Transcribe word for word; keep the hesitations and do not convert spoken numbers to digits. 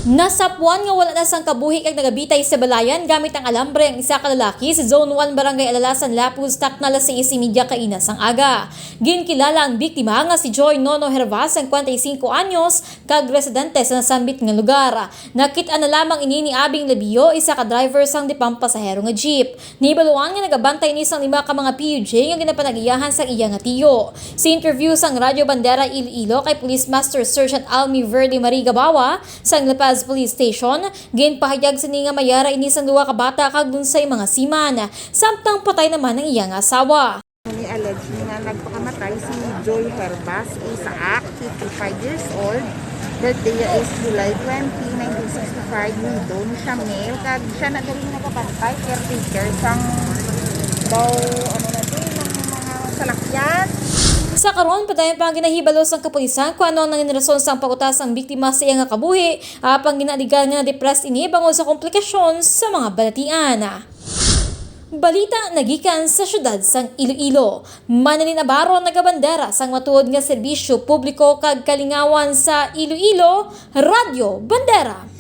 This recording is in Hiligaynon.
Nasapuan nga wala na sang kabuhi kag nagabitay sa balayan gamit ang alambre ang isa ka lalaki sa Zone one Barangay Alalasan, Lapuz, Tacna, alas sais y media kaina sang aga. Ginkilala ang biktima nga si Joy Nono Hervas, singkwenta y singko anyos, kag residente sa nasambit nga lugar. Nakit-an na lamang ini ni Abing Labio, isa ka driver sang dipampasahero nga jeep. Nahibaluan nga nagabantay ini sang lima ka mga P U J nga ginapanag-iyahan sang iya nga tiyo. Sa interview sang Radyo Bandera Iloilo kay Police Master Sergeant Almi Verde Marigabawa sang La Paz Police Station, ginpahayag sini nga may ara ini sang duha ka bata kag lunsay mga seaman, samtang patay naman ang iya nga asawa. Ni-allege ni nga nagpakamatay si Joy Herbas Isaac, fifty-five years old. Birthday niya is July twenty, nineteen sixty-five. Widow ni siya, male, kag siya na diri nagabantay, caretaker sang daw, ano na din, ng mga salakyan. Sa karon, padayon pa ang ginahibalo sang kapulisan kung ano ang nangin rason sang pag-uta sang biktima sa iya nga kabuhi, apang ginaaligar nga na-depressed ini bangod sa komplikasyon sa mga balatian. Balita nagikan sa siyudad sang Iloilo. Manalin Navarro nagabandera sang matuod nga serbisyo publiko kag kalingawan sa Iloilo, Radyo Bandera.